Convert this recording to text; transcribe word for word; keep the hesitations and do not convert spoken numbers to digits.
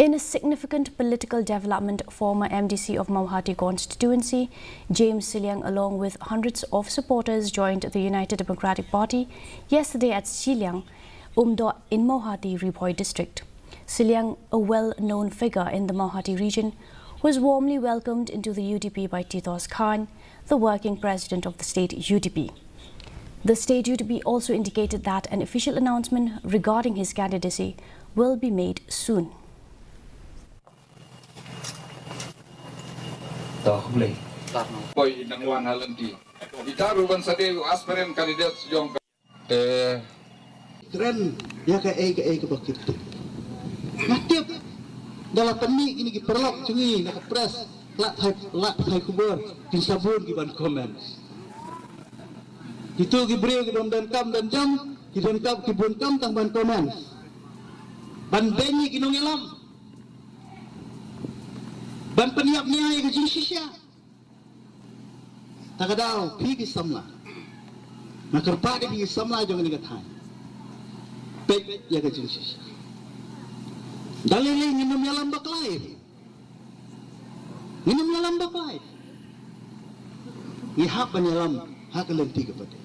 In a significant political development, former M D C of Mawhati constituency, James Sylliang, along with hundreds of supporters, joined the United Democratic Party yesterday at Sylliang Umdoh in Mawhati, Ri Bhoi district. Sylliang, a well-known figure in the Mawhati region, was warmly welcomed into the U D P by Titosh Khan, the working president of the state U D P. The state U D P also indicated that an official announcement regarding his candidacy will be made soon. Poi nang wan ha lynti. Ita ruh ban sa dei u aspirant candidate jong ka. Te kren ïa kaei kaei kaba ki tip. Nga tip da la pynmih kine ki paralok jong ngi na ka press, la thai, la thai khubor, kin sa bun ki ban comment. Kito ki briew ki bym don kam don jam, ki don kam, ki bun kam tang ban comment. Ban beiñ ïa ki nongïalam. Ban pynïap nia ïa ka jingshisha. Ta ka daw phi ki samla. Nga kyrpad ïa phi ki samla jong kane ka thaiñ. Peit ïa ka jingshisha. Da lei lei ngin ym ïalam bakla ïa phi. Ngin ym ïalam bakla ïa phi. Ngi hap ban ïalam ha ka lynti kaba dei.